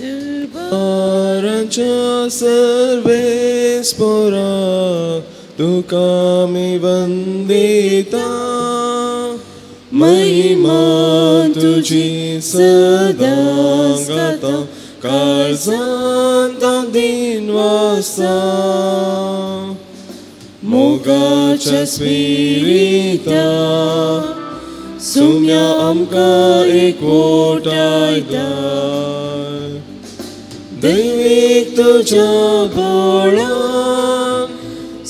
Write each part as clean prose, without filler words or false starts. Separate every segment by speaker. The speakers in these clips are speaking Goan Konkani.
Speaker 1: दळबारांच्या सर्वेस्पोरा तुका आमी वंदिता. महिमा तुजी सदां गाता काळजांत दिन वासा. मोगाच्या स्पिरिता सुम्या आमकां एकवटायता. दैवीक तुज्या बळान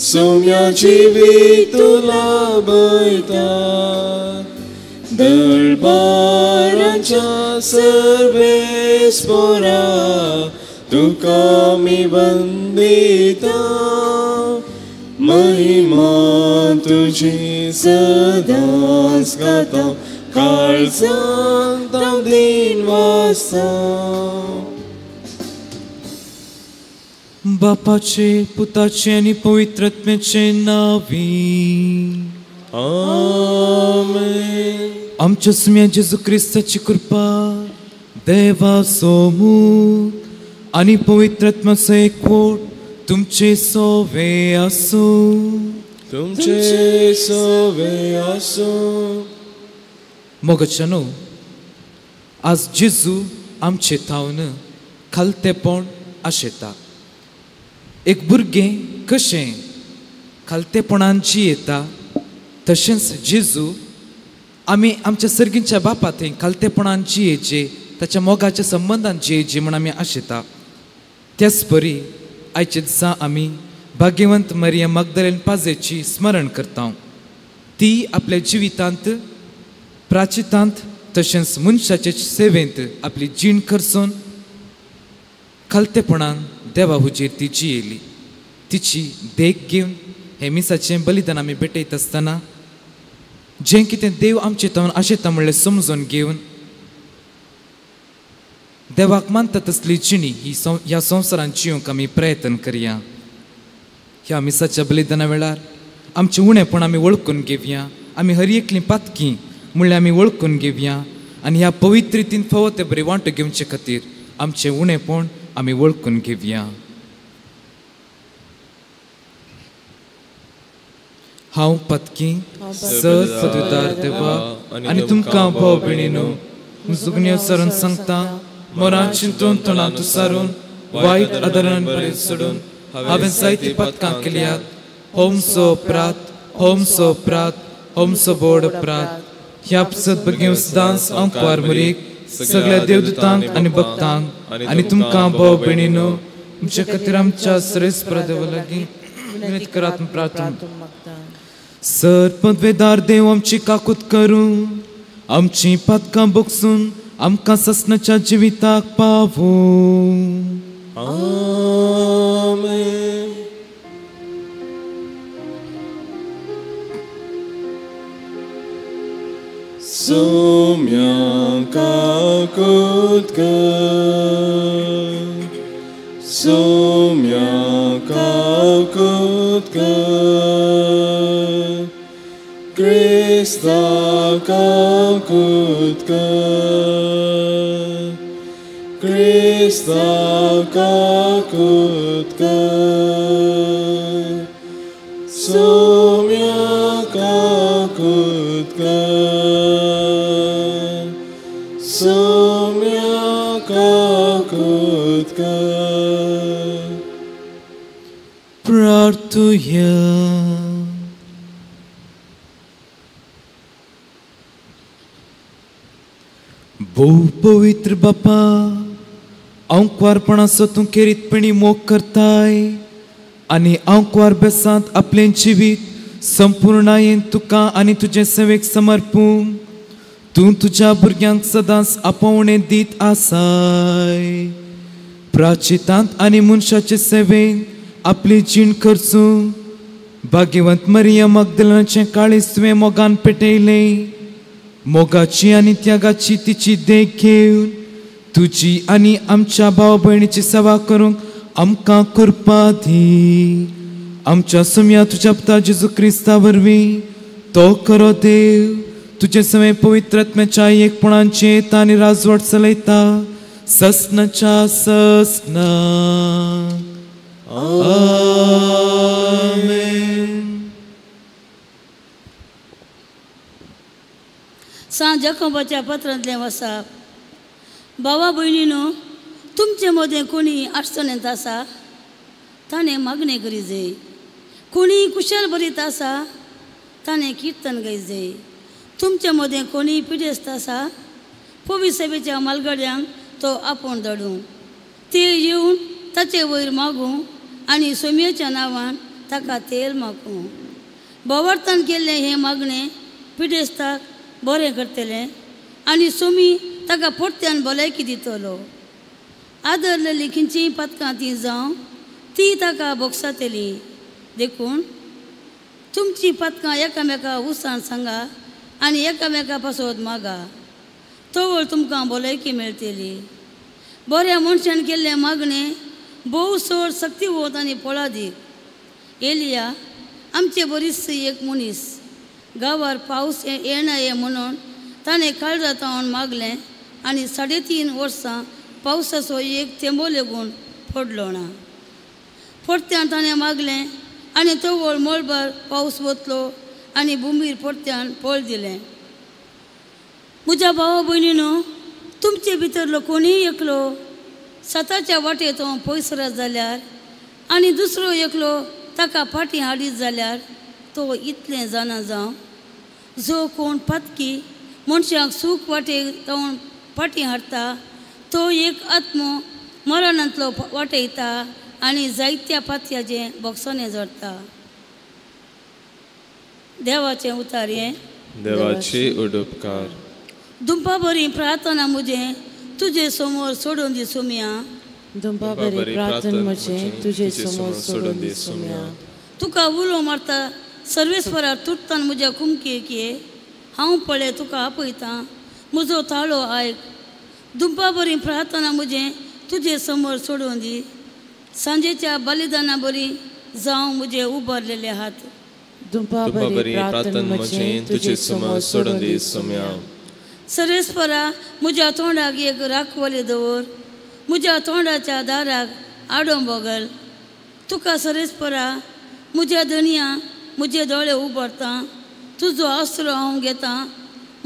Speaker 1: सुम्या जिवीत लाभयता. दळबारांच्या सर्वेस्पोरा तुका आमी वंदिता. महिमा तुजी सदांच गाता काळजांत दिन वासा.
Speaker 2: बापाचे पुताचे आनी पवित्र आत्म्याचे नांवी
Speaker 1: आमेन.
Speaker 2: आमच्या सुम्या जेजू क्रिस्ताची कृपा, देवाचो मोग आनी पवित्र आत्म्याचो एकवट तुमचे सोवे आसूं.
Speaker 1: तुमचे सोवे आसूं.
Speaker 2: मोगाच्यानो, आज जेजू आमचे थावन खालतेपण आशेता. एक भुरगें कशें खालतेपणान जियेता तशेंच जेजू आमी आमच्या सर्गींच्या बापा थंय खालतेपणान जियेचे, ताच्या मोगाच्या संबंदान जियेचे म्हूण आमी आशेता. त्याच परी आयचे दिसा आमी भाग्यवंत मरियम मगदलेन पाजेची स्मरण करता. ती आपल्या जिवितांत प्राचितांत तशेंच मनशाचे सेवेंत आपली जीण खर्चून खालतेपणान देवा हुजीर ती जियेली. तिची देख घेवन हे मिसाचें बलिदान आमी भेटयत आसतना जें कितें देव आमचे थावन आशेता म्हणलें समजून घेवन देवाक मानता तसली जिणी ही ह्या संवसारांत जिवंक आमी प्रयत्न करया. ह्या मिसाच्या बलिदाना वेळार आमचें उणेपण आमी वळखून घेवया, आमी हर एकलीं पातकी म्हणल्यार आमी वळखून घेवया आनी ह्या पवित्र रितीन फावो ते बरें वांटो घेवचे खातीर आमचें उणेपण आमी वळखून घेवया. हांव पातकी सद पदवीदार देवा आनी तुमकां भाव भयणीनो जुगण्यो सारून सांगता, मोरां चिंतून तोंडांत सारून वायट आदारान बरें सोडून हांवें जायतीं पातकां केल्यात. होमसो अपराध, होमसो अपराध, होमसो बोड अपराध. ह्या सद्भुरगें सदांच हांव कुवार मुरीक सगळ्या देवदूतांक आनी भक्तांक आनी तुमकां भाव भयणीनो तुमच्या खातीर आमच्या श्रेश्ठ देवा लागीं विनंती करात प्रार्थना. सर पदवेदार देव आमची काकूत करूं, आमची पातकां बोगसून आमकां ससनाच्या जिविताक पावूं.
Speaker 1: आमेन. सुम्या काकूत कर, सुम्या काकूत कर, क्रिस्ता काकूत कर, क्रिस्ता काकूत कर, सुम्या काकूत कर, सुम्या काकूत कर.
Speaker 2: प्रार्थुया. भोव पवित्र बापा, हांव कुवारपणाचो तूं खेरीतपणी मोग करताय आनी हांव कुवार बेसांत आपलें जिवीत संपूर्णायेन तुका आनी तुजे सेवेक समर्पूंक तूं तुज्या भुरग्यांक सदांच आपोवणें दीत आसाय. प्राचितांत आनी मनशाचे सेवेन आपली जीण खर्चूंक भाग्यवंत मरियम मगदलनाचें काळीज तुवें मोगान पेटयलें. मोगाची आनी त्यागाची तिची देख घेवन तुजी आनी आमच्या भाव भयणीची सेवा करूंक आमकां कृपा दी. आमच्या सुम्या तुज्या पुता जेजू क्रिस्ता वरवीं तो खरो देव तुजे सवे पवित्र आत्म्याच्या एकपणाचें आनी राजवट चलयता ससनाच्या ससना. आमेन.
Speaker 3: सांत जाकोबाच्या पत्रांतलें वसाप. भावा भयणीनो, तुमचे मदें कोणी अडचणेंत आसा ताणें मागणें करी जाय, कोणी कुशल बरीत आसा ताणें किर्तन गाय जाय. तुमचे मदें कोणी पिडेस्त आसा पवी सभेच्या मालगड्यांक तो आपोवन धाडूं, ते येवन ताचे वयर मागूं आनी सोमयेच्या नांवान ताका तेल मागूं. भावार्थान केल्लें हें मागणें पिडेस्ताक बरें करतलें आनी सोमी ताका परत्यान भलायकी दितलो. आदरलेली खंयचीय पातकां ती जावं ती ताका भोगसातली. देखून तुमचीं पातकां एकामेका उसान सांगा आनी एकामेका पासत मागा, तवळ तुमकां भलायकी मेळटली. बऱ्या मनशान केल्लें मागणें भोव चड सक्तिवंत आनी फळादीक. एलिया आमचे बरीच एक मनीस गांवार पावस येना ये म्हणून ताणें काळजा तावन मागलें आनी 3.5 वर्सां पावसाचो एक थेंबो लेगून पडलो ना. परत्यान ताणें मागलें आनी तवळ मळबार पावस वतलो आनी भुमीर परत्यान फळ दिलें. म्हज्या भावा भयणीनो, तुमचे भितरलो कोणीय एकलो सताच्या वाटेत पयस रात जाल्यार आनी दुसरो एकलो ताका फाटीं हाडीत जाल्यार तो इतलें जाणा जावं, जो कोण पातकी मनशाक सूख वाटेक तावन फाटीं हाडटा तो एक आत्मो मरणांतलो वाटयता आनी जायत्या पातयाचें भोगसणें जोडटा. देवाचें उतार हें.
Speaker 1: देवाची उडपकार.
Speaker 3: दुंपा बरी प्रार्थना म्हजें तुजे समोर सोडून दी सोम्या.
Speaker 4: दुंपा बरी प्रार्थना म्हजें तुजे समोर सोडून दी सोम्या.
Speaker 3: तुका उलो मारता सर्वेस्परार तुटतान म्हज्या कुमकेक ये, हांव पळय तुका आपयतां, म्हजो ताळो आयक. दुंपा बरी प्रार्थना म्हजें तुजे समोर सोडून दी. सांजेच्या बलिदाना बरी जावं म्हजे उबारलेले हात.
Speaker 4: दुंपा बरी प्रार्थना म्हजें तुजे समोर सोडून दी सोम्या.
Speaker 3: सर्वेस्परा म्हज्या तोंडाक एक राखवली दवर, म्हज्या तोंडाच्या दाराक आडों बगल. तुका सर्वेस्परा म्हज्या धनया म्हजे दोळे उबारता, तुजो आसरो हांव घेतां,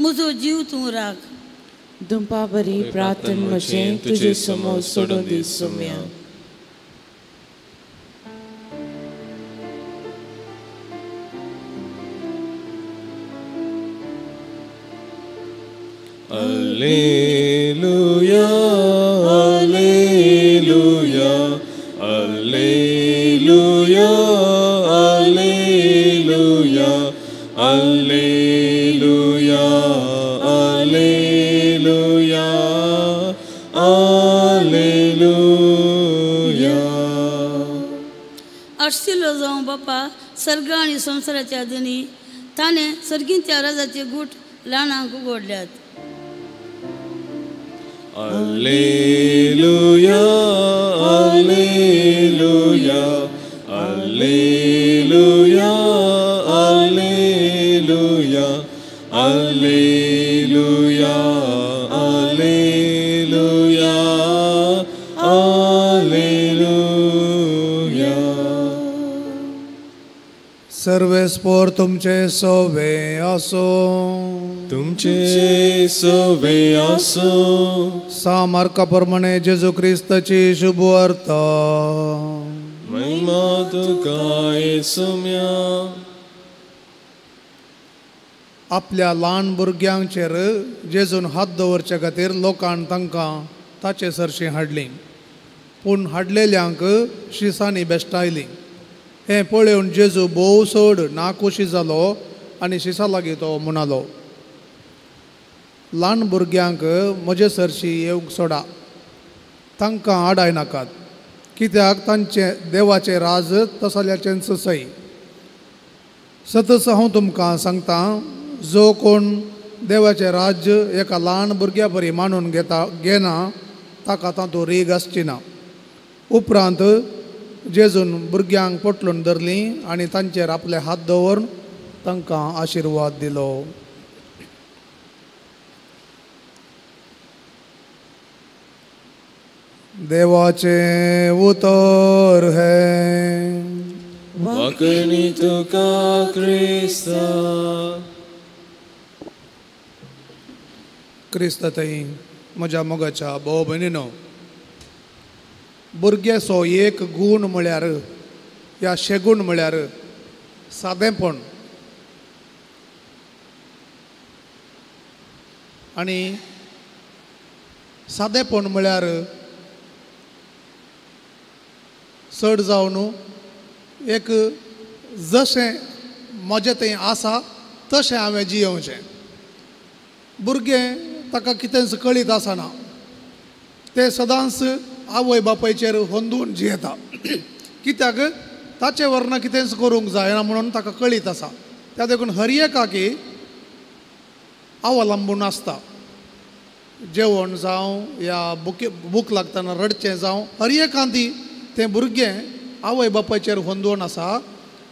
Speaker 3: म्हजो जीव तूं राख.
Speaker 4: दुंपा बरी प्रार्थना म्हजें तुजे समोर सोडून दी Saumya.
Speaker 1: Alleluia, Alleluia, Alleluia, Alleluia, Alleluia, Alleluia, Alleluia.
Speaker 3: आशिल्लो जावं बापा सर्ग आनी संवसाराच्या धनी, ताणें सर्गींच्या राजाचे गूट ल्हानांक उगडल्यात.
Speaker 1: Alleluia, Alleluia, Alleluia, Alleluia, Alleluia, Alleluia, Alleluia.
Speaker 5: सर्वेस्पोर तुमचे सोवे आसो.
Speaker 1: तुमचे सोवे आसो.
Speaker 5: सा मार्का प्रमाणे जेजू क्रिस्ताची शुभवार्ता.
Speaker 1: महिमा तुका येसुम्या.
Speaker 5: आपल्या ल्हान भुरग्यांचेर जेजून हात दवरचे खातीर लोकान तांकां ताचे सरशीं हाडलीं, पूण हाडलेल्यांक शिसांनी बेश्टायलीं. हें पळोवन जेजू भोव चड नाखुशी जालो आनी शिसा लागीं तो म्हणालो, ल्हान भुरग्यांक म्हजे सरशी येवंक सोडा, तांकां आडाय नाकात, कित्याक तांचें देवाचें राज तसल्याचेंच सय. सतच हांव तुमकां सांगतां, जो कोण देवाचें राज्य एका ल्हान भुरग्या बरी मानून घेता घेना ताका तातूंत रीग आसची ना. उपरांत जेजून भुरग्यांक पोटलून धरलीं आनी तांचेर आपले हात दवरून तांकां आशिर्वाद दिलो. देवाचें उतर हें.
Speaker 1: वाकणी तुका क्रिस्ता.
Speaker 5: क्रिस्ता थंय म्हज्या मोगाच्या भोव भयणीनो, भुरग्याचो एक गूण म्हळ्यार या शेगूण म्हळ्यार सादेंपण. आनी सादेपण म्हळ्यार चड जावन एक जशें म्हजें थंय आसा तशें हांवें जियोवचें. भुरगें ताका कितेंच कळीत आसना, तें सदांच आवय बापायचेर होंदून जियेता, कित्याक ताचे वरना कितेंच करूंक जायना म्हणून ताका कळीत आसा. त्या देखून हर एकाकी अवलंबून आसता. जेवण जावं या भूक लागतना रडचें जावं, हर एकांती तें भुरगें आवय बापायचेर होंदोवन आसा.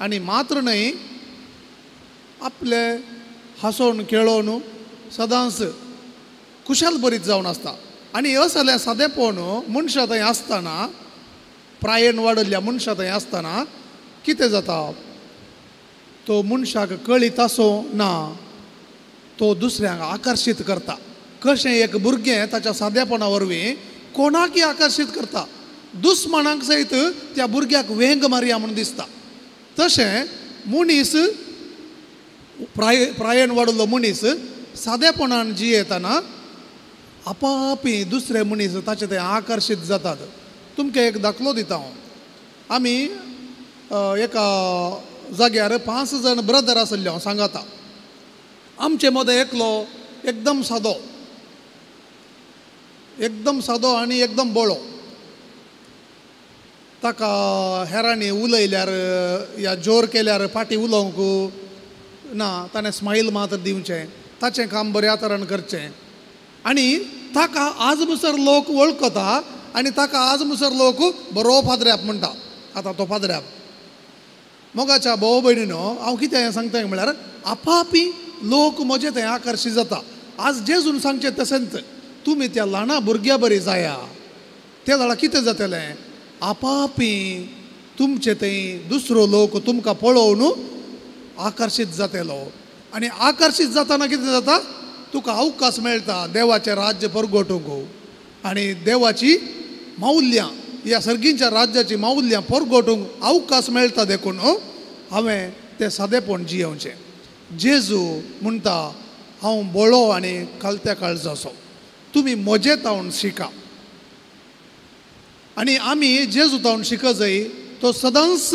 Speaker 5: आनी मात्र न्हय, आपले हांसोवन खेळोवन सदांच खुशाल बरीत जावन आसता. आनी असलें सादेपण मनशां थंय आसतना, प्रायेन वाडयल्ल्या मनशां थंय आसतना कितें जाता, तो मनशाक कळीत आसूं ना तो दुसऱ्यांक आकर्शीत करता. कशें एक भुरगें ताच्या सादेपणा वरवीं कोणाकय आकर्शीत करता, दुस्मानांक सयत त्या भुरग्याक वेंग मारया म्हूण दिसता. तशें मनीस प्रायेन वाडलो मनीस सादेपणान जियेतना आपापी दुसरे मनीस ताचे ते आकर्शीत जातात. तुमकां एक दाखलो दिता हांव. आमी एका जाग्यार 5 जाण ब्रदर आसले हांव सांगाता. आमचे मदें एकलो एकदम सादो, एकदम सादो आनी एकदम बोळो. ताका हेरांनी उलयल्यार या जोर केल्यार फाटीं उलोवंक ना, ताणें स्मायल मात्र दिवचें, ताचें काम बऱ्या तरान करचें. आनी ताका आज मुसर लोक वळखता आनी ताका आज मुसर लोक बरो पाद्र्याप म्हणटा. आतां तो पाद्र्याप. मोगाच्या भाव भयणीनो, हांव कितें सांगता म्हळ्यार आपापी लोक म्हजे थंय आकर्शीत जाता. आज जेजून सांगचें तशेंच तुमी त्या ल्हाना भुरग्या बरी जाया, त्या जाल्यार कितें जातलें, आपापी तुमचे थंय दुसरो लोक तुमकां पळोवन आकर्शीत जातलो. आनी आकर्शीत जातना कितें जाता, तुका अवकाश मेळटा देवाचें राज्य परगटूंक आनी देवाची माउल्यां ह्या सर्गींच्या राज्याची माउल्यां परगटूंक अवकाश मेळटा. देखून हांवें तें सादेपण जियोवचें. जेजू म्हणटा हांव बोळो आनी खालत्या काळजाचो, तुमी म्हजे तावन शिका. आनी आमी जेजू तावन शिक जाय. तो सदांच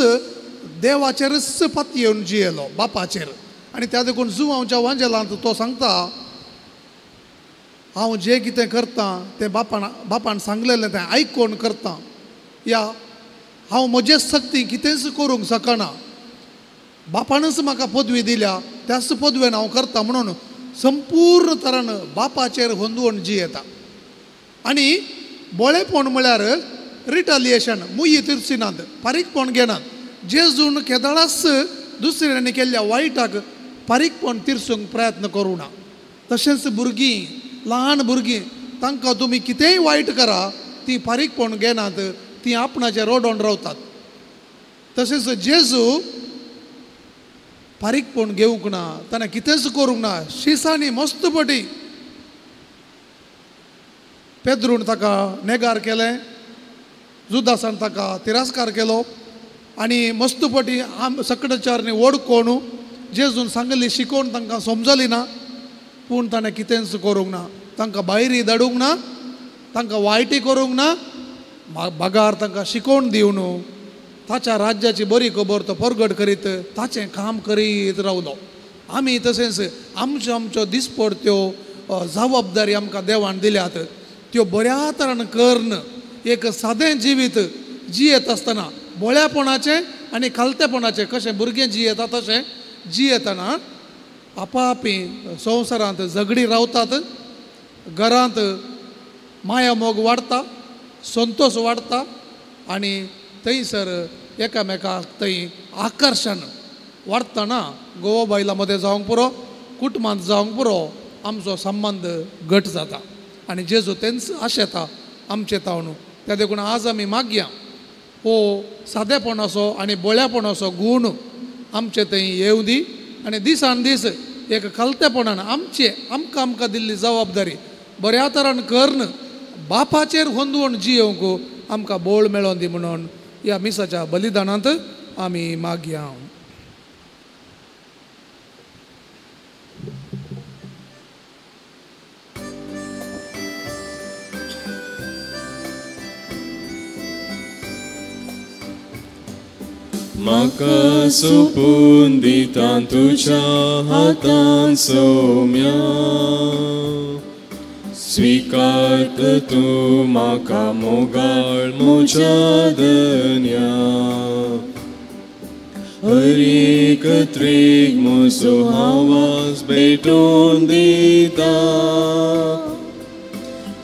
Speaker 5: देवाचेरच पातयेवन जियेलो, बापाचेर. आनी त्या देखून जुवांवच्या वांजेलांत तो सांगता हांव जें कितें करतां तें बापान सांगलेलें तें आयकून करतां, या हांव म्हजे शक्ती कितेंच करूंक शकना, बापानच म्हाका पदवी दिल्या त्याच पदवेन हांव करता म्हणून संपूर्ण तरान बापाचेर होंदवण जियेता. आनी बोळेपण म्हळ्यार रिटालिएशन, मुयी तिरसिनात, फारीकपण घेनात. जेजून केदळाच दुसऱ्यांनी केल्ल्या वायटाक फारीकपण तिरसूंक प्रयत्न करूं ना. तशेंच भुरगीं, ल्हान भुरगीं, तांकां तुमी कितेंय वायट करा तीं फारीकपण घेनात, तीं आपणाचेर रडोन रावतात. तशेंच जेजू फारीकपण घेवंक ना, ताणें कितेंच करूंक ना, शिसांनी मस्त पटी पेद्रून ताका नेगार केलें, जुदासान ताका तिरस्कार केलो आनी मस्त पटी आम सकडाचारनी ओडकोण जेजून सांगली शिकोवन तांकां समजली ना, पूण ताणें कितेंच करूंक ना, तांकां भायरी धाडूंक ना, तांकां वायटी करूंक ना, बागार तांकां शिकोवन दिवन ताच्या राज्याची बरी खबर तो परगट करीत ताचें काम करीत रावलो. आमी तशेंच आमच्यो आमच्यो दिसपडत्यो जबाबदारी आमकां देवान दिल्यात त्यो बऱ्या तरान करून एक सादें जिवीत जियेत आसतना बोळ्यापणाचें आनी खालतेपणाचें कशें भुरगें जियेता तशें जियेतना आपापी संवसारांत झगडी रावतात, घरांत माया मोग वाडटा, संतोश वाडटा आनी थंयसर एकामेकाक थंय आकर्शण वाडटना गोवा बायलां मदें जावंक पुरो, कुटुंबांत जावंक पुरो, आमचो संबंद घट जाता. आनी जेजू तेंच आशेता आमचे तावन त्या देखून आज आमी मागया हो सादेपणाचो आनी बोळ्यापणाचो गूण आमचे थंय येवं दी आनी दिसान दीस एक खालतेपणान आमचे आमकां आमकां दिल्ली जबाबदारी बऱ्या तरान करून बापाचेर होंदवण जियोवंक आमकां बोळ मेळोन दी म्हणून ह्या मिसाच्या बलिदानांत आमी मागया.
Speaker 1: म्हाका सोपून दिता तुज्या हातान सोम्या, स्वीकार तूं म्हाका मोगाळ म्हज्या धन्या. हर एक त्रीक म्हजो आवाज भेटोवन दिता,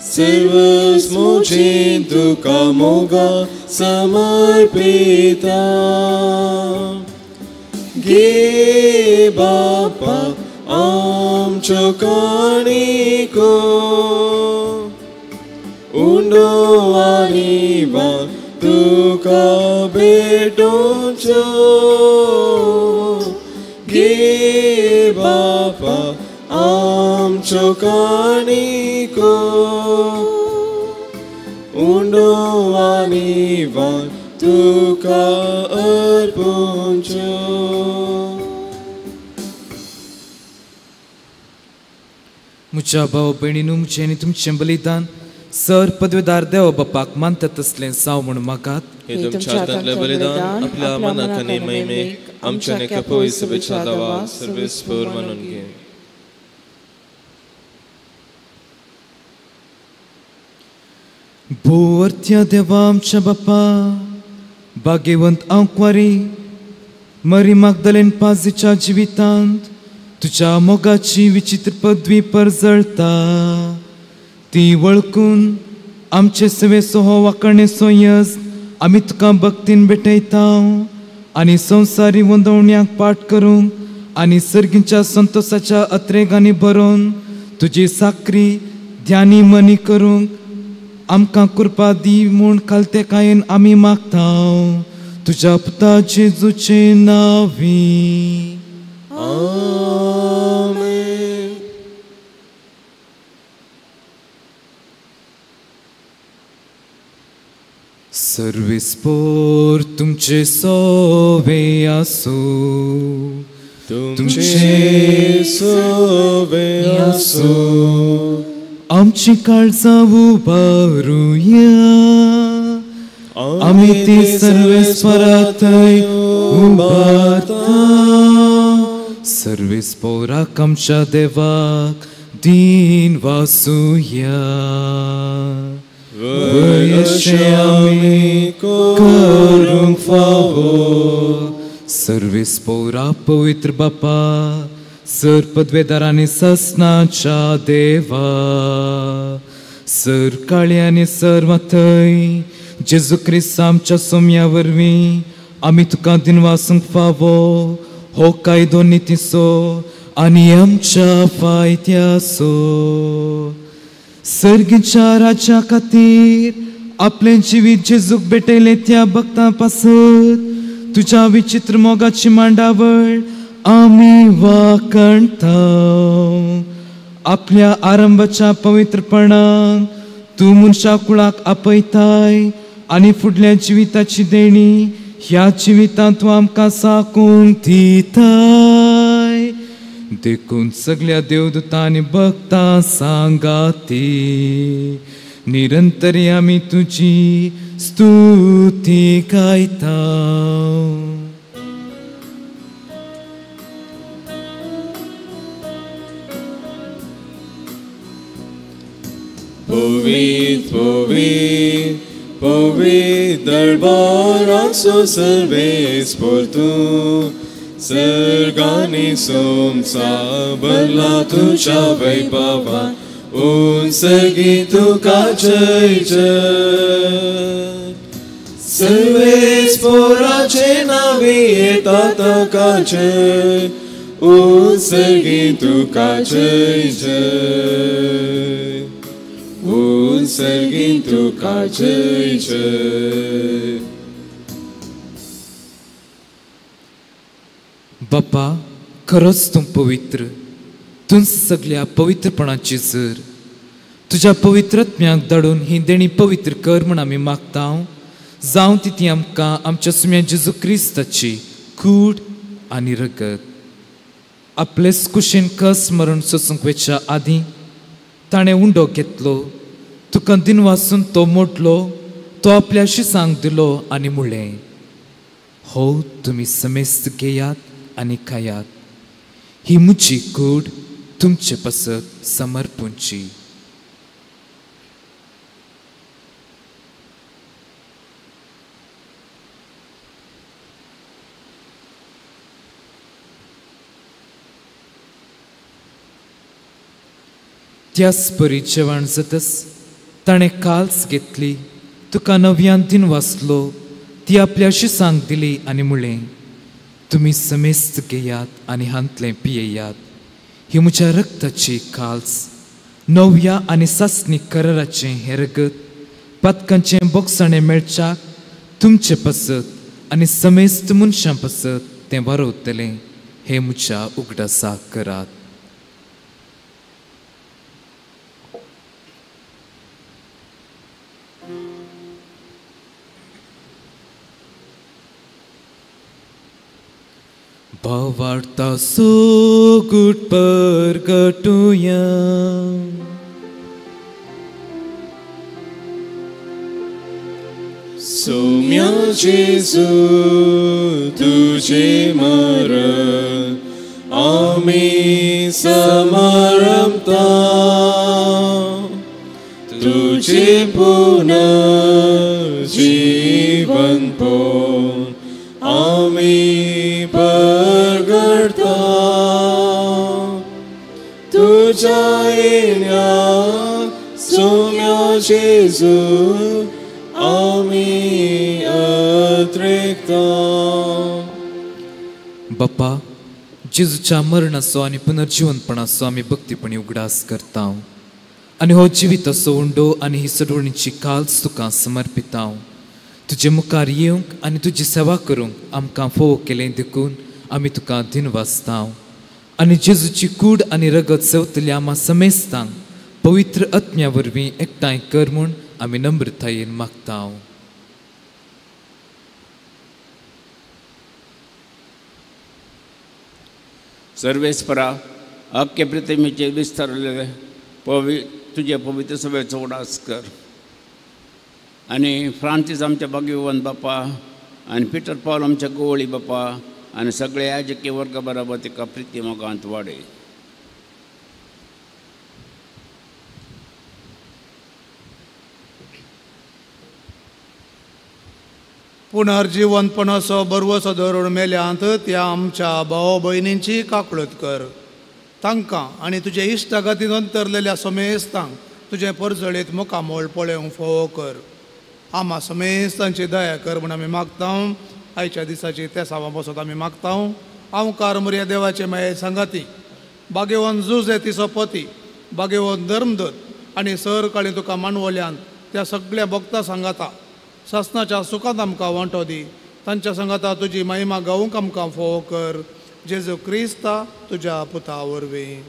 Speaker 1: सर्वस म्हजें तुका मोगा समर्पिता. घे बापा आमच्यो काणिको, उंडो आनी वान तुका भेटोवच्यो. घे बापा आमच्यो काणिको, उंडो आनी वान तुका अर्पुच्यो.
Speaker 2: म्हज्या भाव भयणीनू, म्हजें आनी तुमचें बलिदान सर पदवेदार देव बापाक मानता तसलें जावं म्हूण मागात.
Speaker 1: हे तुमच्या हातांतलें बलिदान आपल्या मनाक आनी महिमेक आमच्या आनी पवित्र सभेच्या देवा सर्वेस्पर मानून घे.
Speaker 2: भोवर्थ्या देवा आमच्या बापा, भाग्यवंत आंकवारी मरी मागदलेन पाजीच्या जिवितांत तुज्या मोगाची विचित्र पदवी परजळता ती वळखून आमचे सेवेचो हो वाकणेचो यज आमी तुका भक्तीन भेटयता आनी संवसारी वंदवण्याक पाठ करूंक आनी सर्गीच्या संतोसाच्या अत्रेगांनी बरोवन तुजी साकरी ध्यानी मनी करूंक आमकां कृपा दी म्हूण खालतेकायेन आमी मागता तुज्या पुता जेजूचे नांवी.
Speaker 1: आमेन.
Speaker 2: सर्वेस्पोर तुमचे सोवे आसूं,
Speaker 1: तुमचे सोवे आसूं.
Speaker 2: आमची काळजां उबारुया, आमी ती सर्वेस्परा थंय उबारता. सर्वेस्पोराक आमच्या देवाक दीन वासुया. वय अशें आमी करूंक फावो. सर्वेस्पोरा पवित्र बापा, सर पदवेदारांनी ससनाच्या देवा, सर काळ्यांनी सर माथय जेजू क्रिस्त आमच्या सोम्या वरवीं आमी तुका दिनवासूंक फावो हो कायदो नितीचो आनी आमच्या फायद्याचो. सर्गीच्या राज्या खातीर आपलें जिवीत जेजूक भेटयलें त्या भक्तां पासत तुज्या विचित्र मोगाची मांडावळ आमी वाकणता. आपल्या आरंभाच्या पवित्रपणान तूं मनशा कुळाक आपयताय आनी फुडल्या जिविताची देणी ह्या जिवितांत तूं आमकां साकूंक दिताय. देखून सगळ्या देवदूतांनी भक्तां सांगाती निरंतर आमी तुजी स्तुती गायता.
Speaker 1: पवित्र पवित्र पवित्र दरबाराचो सर्वेस्पोर तूं, सर्गांनी सोमसा भरला तुज्या वैभवान, उंचगी तुका जय जय. सर्वेस्पोराचे नांवी येता ताका जय, उंचगी तुका जय जय. म्हणून सर्गीन तुका जय जय.
Speaker 2: बापा, खरोच तूं पवित्र, तूं सगळ्या पवित्रपणाची जर. तुज्या पवित्रत्म्याक धाडून ही देणी पवित्र कर म्हूण आमी मागता. जावं ती ती आमकां आमच्या सुम्या जेजू क्रिस्ताची कूड आनी रगत. आपलेच कुशीन कस मरण सोसूंक वचच्या आदीं ताणें उंडो घेतलो, तुका दिनवासून तो मोडलो, तो आपल्या शिसांक दिलो आनी म्हणलें, हो तुमी समेस्त घेयात आनी खायात, ही म्हजी कूड तुमचे पासत समर्पूंची. त्याच परी जेवण जातच ताणें काल्स घेतली, तुका नव्यान दिन वाचलो, ती आपल्या शिसांक दिली आनी म्हणलें, तुमी समेस्त घेयात आनी हांतलें पियेयात, ही म्हज्या रक्ताची काल्स, नव्या आनी सासणी कराराचें हें रगत पातकांचें बोगसाणें मेळच्याक तुमचे पासत आनी समेस्त मनशां पासत तें वारवतलें. हें म्हज्या उगडासाक करात. भावार्ता सोगूट परगटुया.
Speaker 1: सोम्या जेजू तुझे मरण आमी समारंभता, तुझे पुनर्जीवन पोन आमी परगटता, तुझ्या येण्या सोम्या जेजू आमी अत्रेकता.
Speaker 2: बापा, जेजूच्या मरणाचो आनी पुनर्जीवनपणाचो आमी भक्तीपणी उगडास करता आनी हो जिविताचो उंडो आनी ही सडवणीची काल्स तुका समर्पिता. तुजे मुखार येवंक आनी तुजी सेवा करूंक आमकां फोव केलें देखून आमी तुका दिनवासता. आनी जेजूची कूड आनी रगत सेवतल्या आमा समेस्तांक पवित्र आत्म्या वरवीं एकठांय कर म्हूण आमी नम्रतायेन मागता.
Speaker 6: सर्वेस्परा, अख्खे पृथ्वीचेर विस्तारलेले तुजे पवित्र सभेचो उगडास कर आनी फ्रांसीस आमच्या भाग्यवंत बापा आनी पिटर पावल आमच्या गोवळी बापा आनी सगळे याजकी वर्गा बराबर तिका प्रिती मोगांत वाडय.
Speaker 5: पुनर्जिवंतपणाचो बरवसो धरून मेल्यांत त्या आमच्या भाव भयणींची काकळत कर. तांकां आनी तुजे इश्टागतीन अंतरलेल्या समेस्तांक तुजें परजळीत मुखामोळ पळोवंक फोवो कर. आमा समेस्तांची दया कर म्हूण आमी मागता. आयच्या दिसाची तेसावां बसत आमी मागता. आंवकार मुरया देवाचे माये सांगाती, बागेवन जुजे तिचो पती, बागेवन धर्मदूत आनी सर काळी तुका मानवल्यान त्या सगळ्या भक्ता सांगाता सासनाच्या सुखांत आमकां वांटो दी. तांच्या सांगाता तुजी महिमा गावूंक आमकां फोवो कर. जेजू क्रिस्ता तुज्या पुता वरवीं.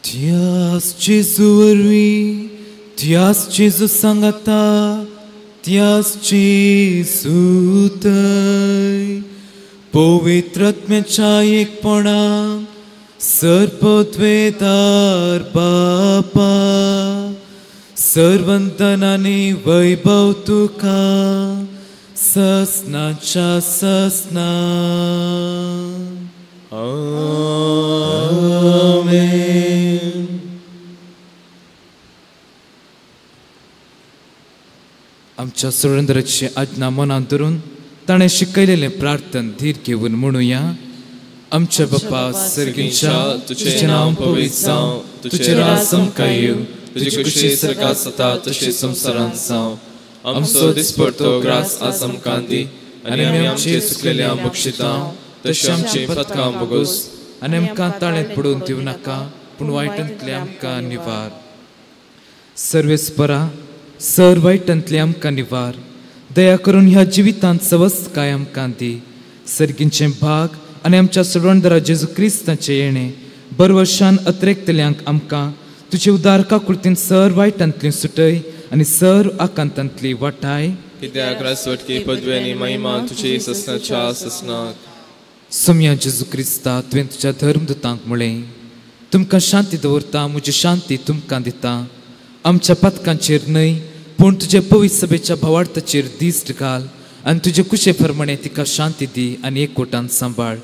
Speaker 2: त्यास जेजू वरवीं, त्यास जेजू सांगाता, त्यास जेजू थंय पवित्र आत्म्याच्या एकपणान सर्वद्वेदार बापा, सर्वंतनानी वैभव तुका ससनाच्या ससना. आमेन. आमच्या सुरेंद्राची आज्ञा मनांत धरून ताणें शिकयलेलें प्रार्थन धीर घेवन म्हणुया. आमच्या बापा सर्गींच्या, तुजें नांव पवित्र जावं, तुजें राज आमकां येवं,
Speaker 1: तुजी खुशी स्वर्गांत जाता तशी संवसारांत जावं. आमचो दिसपडतो ग्रास आज आमकां दी आनी आमी आमचे चुकलेल्या बक्षिता तशी आमची पथकां भोगोस
Speaker 2: आनी आमकां ताळेंत पडून दिवं नाका, पूण वायटांतले आमकां निवार. सर्वेस्परा, सर वायटांतले आमकां निवार. दया करून ह्या जिवितांत सवस्तकाय आमकां दी. सर्गींचें भाग आनी आमच्या सोडवणदारा जेजू क्रिस्ताचें येणें बरवर्शान अत्रेकतल्यांक आमकां तुजे उदार काकुळतीन सर वायटांतली सुटय आनी सर आकांतांतली वाटाय.
Speaker 1: कित्याक राजवटकी पदवी आनी महिमा तुजी ससनाच्या ससनाक.
Speaker 2: सोम्या जेजू क्रिस्ता, तुवें तुज्या धर्मदूतांक म्हळें, तुमकां शांती दवरता, म्हजी शांती तुमकां दिता. आमच्या पातकांचेर न्हय, पूण तुजे पवित्र सभेच्या भावार्थाचेर दिश्ट घाल आनी तुजे कुशे प्रमाणे तिका शांती दी आनी एकवटान सांबाळ.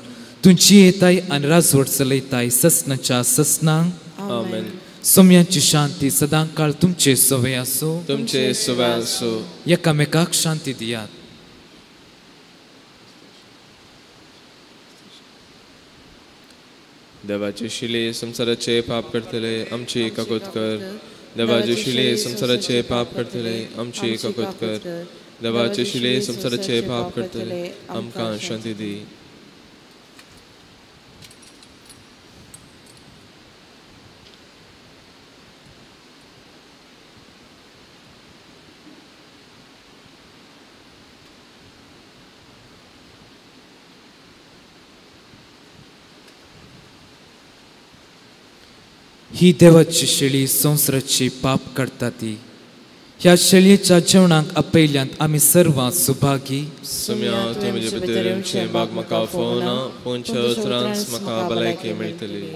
Speaker 2: तूं जियेताय आनी राजवट चलयताय ससनाच्या ससनांक.
Speaker 1: आमेन.
Speaker 2: सोम्याची शांती सदां काळ तुमचे सवे आसूं.
Speaker 1: तुमचे सवे आसूं.
Speaker 2: एकामेकाक शांती दियात.
Speaker 1: देवाचे शिले संवसाराचे पाप करतले आमची काकूत कर. देवाचे शिले संवसाराचे पाप करतले आमची काकूत कर. देवाचे शिले संवसाराचे पाप करतले आमकां शांती दी.
Speaker 2: ही देवाची शेळी संवसाराची पाप काडटा ती. ह्या शेळयेच्या जेवणाक आपयल्यांत आमी सर्वां सुभागी.
Speaker 1: सोम्या, तुवें म्हजे भितर येवचें भाग म्हाका फोवना, पूण उतरांच म्हाका भलायकी मेळटली.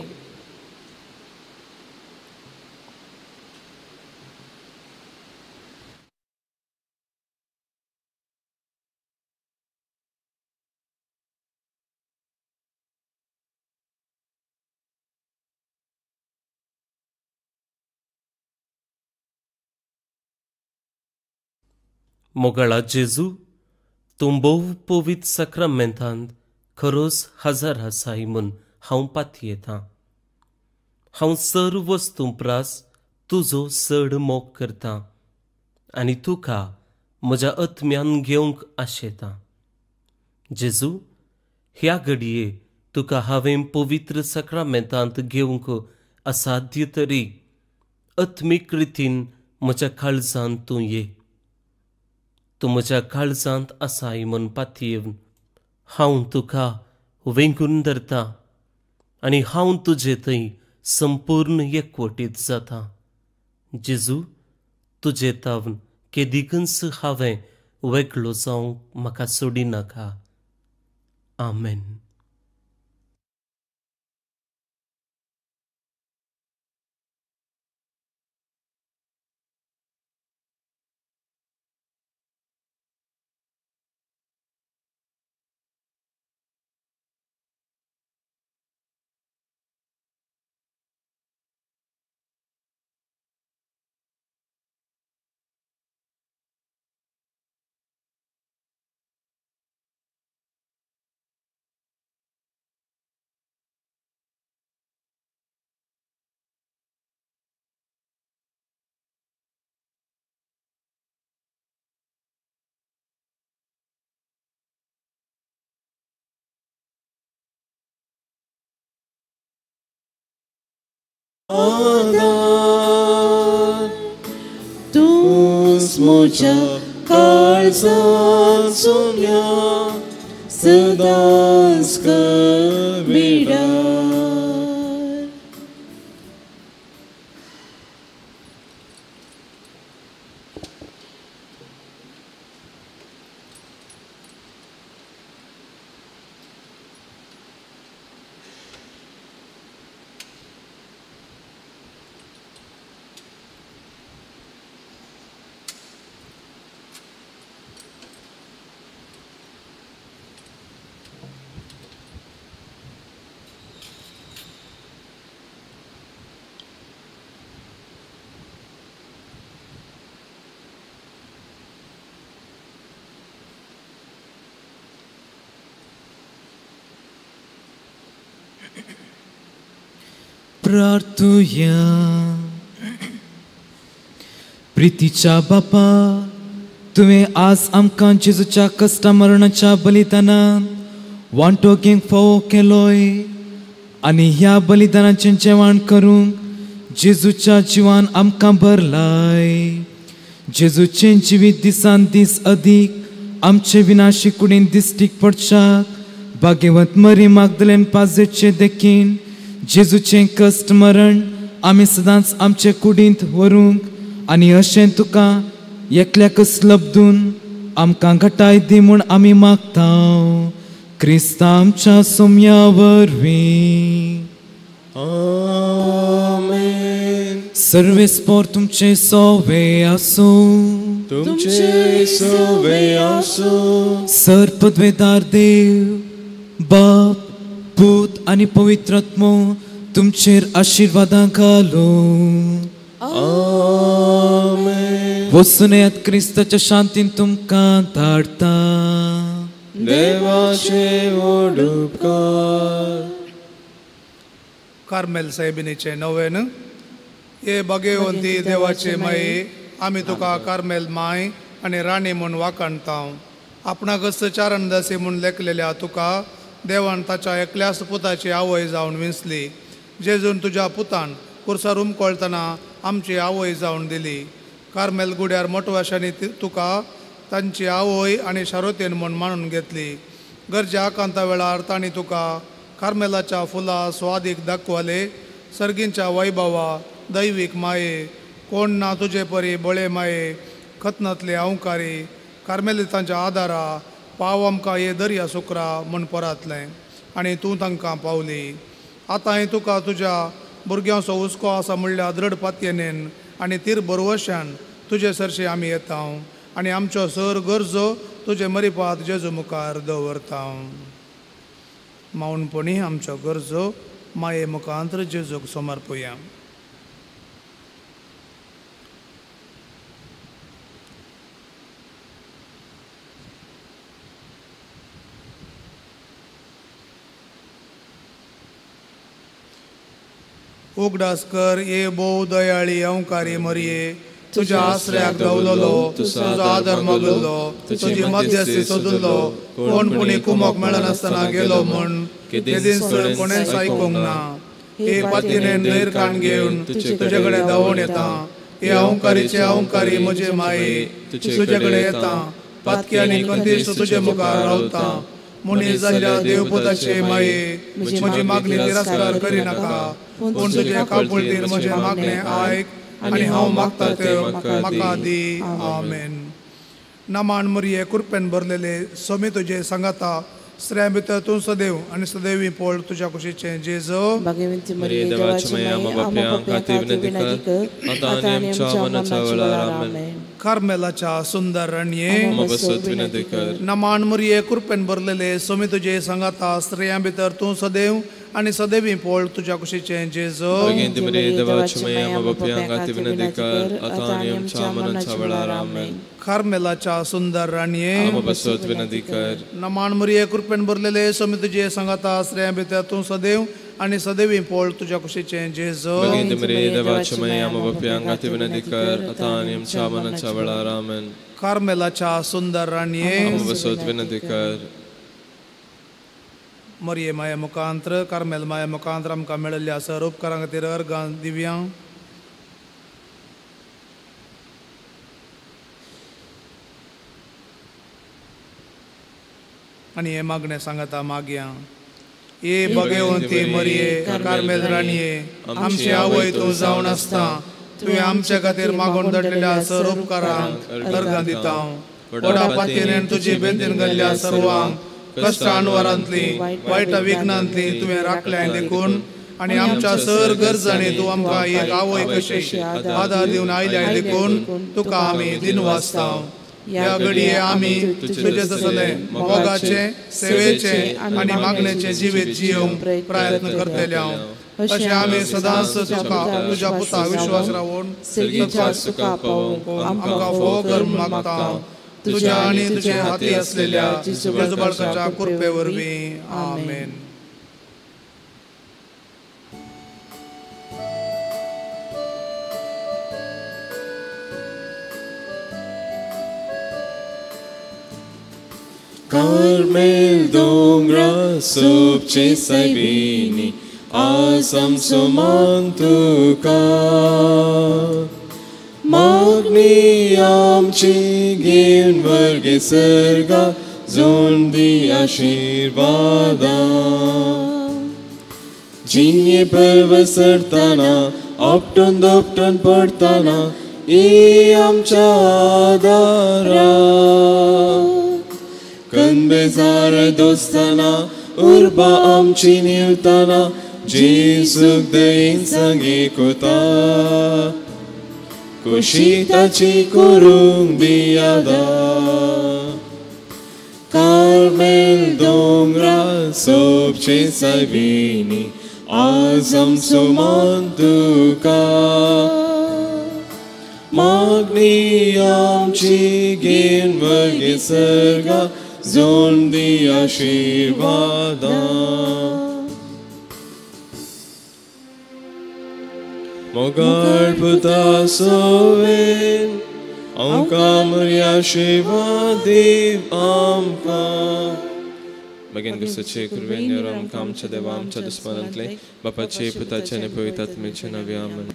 Speaker 7: मोगाळा जेजू, तूं भोव पवित्र साक्रामेंतांत खरोच हजर आसाय म्हूण हांव पातयेतां. हांव सर्व वस्तूं प्रास तुजो चड मोग करतां आनी तुका म्हज्या आत्म्यान घेवंक आशेतां. जेजू, ह्या घडये तुका हांवें पवित्र साक्रामेंतांत घेवंक असाध्य तरी आत्मीक रितीन म्हज्या काळजांत तूं ये. तूं म्हज्या काळजांत आसाय म्हूण पातयेवन हांव तुका वेंगून धरता आनी हांव तुजे थंय संपूर्ण एकवटीत जाता. जेजू, तुजे तावन केदिकूच हांवें वेगळो जावंक म्हाका सोडिनाका. आमेन.
Speaker 4: आदार तूंच म्हज्या काळजांत सोम्या सदांच कविडार.
Speaker 2: प्रार्थुया. प्रितीच्या बापा, तुवें आज आमकां जेजूच्या कश्टा मरणाच्या बलिदानान वांटो घेवंक फावो केलोय आनी ह्या बलिदानाचें जेवण करूंक जेजूच्या जिवान आमकां भरलाय. जेजूचें जिवीत दिसान दीस अदीक आमचे विनाशी कुडीन दिश्टीक पडच्याक भाग्यवंत मरी मागदलेन पाजेचे देखीन जेजूचें कश्ट मरण आमी सदांच आमचे कुडींत व्हरूंक आनी अशें तुका एकल्याकच लब्दून आमकां घटाय दी म्हूण आमी मागता क्रिस्ता आमच्या सोम्या वरवीं.
Speaker 1: आमेन.
Speaker 2: सर्वेस्पोर तुमचे सोवे आसूं.
Speaker 1: तुमचे सोवे आसूं.
Speaker 2: सर पदवेदार देव बाप पूत आनी पवित्र आत्मो तुमचेर आशिर्वादां घालूं.
Speaker 1: आमेन.
Speaker 2: वचून येयात क्रिस्ताच्या शांतीन तुमकां धाडटा.
Speaker 1: देवाचे व्हड उपकार.
Speaker 5: कार्मेल साहेबिनीचे नवेन. हे भाग्यवंती देवाचे माये, आमी तुका कार्मेल माय आनी राणी म्हूण वाखाणता. आपणाकच चारण दासी म्हूण लेखलेल्या तुका देवान ताच्या एकल्याच पुताची आवय जावन विंचली. जेजून तुज्या पुतान कुर्सार उमकळतना आमची आवय जावन दिली. कार्मेल गुड्यार मोटवाशांनी तुका तांची आवय आनी शारोतेन म्हूण मानून घेतली. गरजे आकांता वेळार तांणी तुका कार्मेलाच्या फुलां स्वादीक दाखवाले. सर्गींच्या वैभवा दैवीक माये, कोण ना तुजे परी बळे माये, खतनातले अंवकारी कार्मेलितांच्या आदारा पाव आमकां हे दर्या सुकरा म्हूण परातलें आनी तूं तांकां पावली. आतांय तुका तुज्या भुरग्यांचो हुस्को आसा म्हणल्यार दृढ पातयेन आनी तीर बरवशान तुजे सरशी आमी येता आनी आमच्यो सर गरजो तुजे मरिपात जेजू मुखार दवरता. मावनपणी आमच्यो गरजो माये मुखांत्र जेजूक समर्पुया. उगडास कर ये भोव दयाळी अंवकारी मरये, तुज्या आसऱ्याक दवललो, तुजो आदर मागल्लो, तुजी मध्यस्थी सोदुल्लो, कोण पुणी कुमोक मेळनासतना गेलो म्हूण केदींच कोणेंच आयकूंक ना. हे पातीनेन धैर काण घेवन तुजे कडेन धांवून येता. हे अंवकारीचे अंवकारी म्हजे माये, तुजे कडेन येता. पातकी आनी खंतीस्त तुजे मुखार रावता. मनीस जाल्ल्या देवपुताचे माये, म्हजी मागणी तिरस्कार करिनाका, पूण तुजे काकुळतीर म्हजें मागणें आयक आनी हांव मागता तें म्हाका दी. आमेन. नमान मरये कृपेन भरलेले सोमी तुजे सांगाता, स्त्रियां भितर तूं सदैव आनी सदैवी पोळ तुज्या कुशीचें जेजू.
Speaker 4: भाग्यवंती मरिये देवाची माय, आम्हा पाप्यां खातीर विनंती कर
Speaker 1: आतां आनी आमच्या मरणाच्या वेळार. आमेन.
Speaker 5: कार्मेलाच्या सुंदर राणये,
Speaker 1: आम्हा पासत विनंती कर.
Speaker 5: नमान मरिये कृपेन भरलेले सोमी तुजे सांगाता, स्त्रियां भितर तूं सदैव आनी सदैवी पोळ तुज्या कुशीचें जेजू.
Speaker 1: भाग्यवंती मरिये देवाची माय, आम्हा पाप्यां खातीर विनंती कर आतां आनी आमच्या मरणाच्या वेळार. आमेन.
Speaker 5: कार्मेलाच्या सुंदर राणये,
Speaker 1: आम्हा पासत विनंती कर.
Speaker 5: नमान मरिये कृपेन भरलेले सोमी तुजे सांगाता, स्त्रियां भितर तूं सदैव आनी सदैवी पोळ तुज्या कुशीचें जेजू.
Speaker 1: भाग्यवंती मरिये देवाची माय, आम्हा पाप्यां खातीर विनंती कर आतां आनी आमच्या मरणाच्या वेळार. आमेन.
Speaker 5: कार्मेलाच्या सुंदर राणये,
Speaker 1: आम्हा पासत विनंती कर.
Speaker 5: मरिये माये मुखांत्र कार्मेल माये मुखांत्र आमकां मेळिल्ल्या सर उपकारां खातीर अर्गां दिव्यां. आनी हें मागणें सांगता मागया. हे भगवंती मरिये कार्मेल राणये, आमची आवय तूं जावन आसता, तुवें आमचे खातीर मागून धाडलेल्या सर उपकारांक अर्गां दिता. व्हडा पातयेन तुजी बेंदीन घाल्ल्या सर्वांक कश्टां अणवरांतली वायट विघ्नांतली तुवें राखल्याय देखून आनी आमच्या सर गरजांनी तूं आमकां एक आवय कशी आदार दिवन आयल्याय देखून तुका आमी दिनवासता. ह्या घडये आमी तुजे तसले मोगाचे सेवेचे आनी मागण्याचे जिवीत जियोवंक प्रयत्न करतले. अशें आमी सदांच तुका तुज्या पुता विश्वास रावून आमकां फोव कर मागता. तुज्या आनी तुजे हाती असलेल्या जेजू बाळकाच्या कृपे वरवीं. आमेन.
Speaker 1: कार्मेल दोंगरा सोबचे सायबिणी आज आमचो मान तुका. मागणी आमची घेवन वर्गे सर्गा जोन दी आशिर्वादा. जिये पर्व सरताना आपटून दोपटून पडताना ये आमच्या आदारा. कनबेजार दोस्ताना उर्बा आमची निवताना जेजूक दयेन सांगे कोता. खुशी ताची करूंक दियादा. कार्मेल दोंगरा सोबचे सायबिणी आज आमचो मान तुका. मागणी आमची घेवन वर्गे सर्गा जोन दी आशिर्वादा. मोगाळ पुता सोवेन आमकां मर्या आशिर्वाद दीव आमकां. बगेन क्रिस्ताचे कृपेन आमकां आमच्या देवा आमच्या दुस्मानांतले बापाचे पुताचे आनी पवित्र आत्म्याचे नांवे आमेन.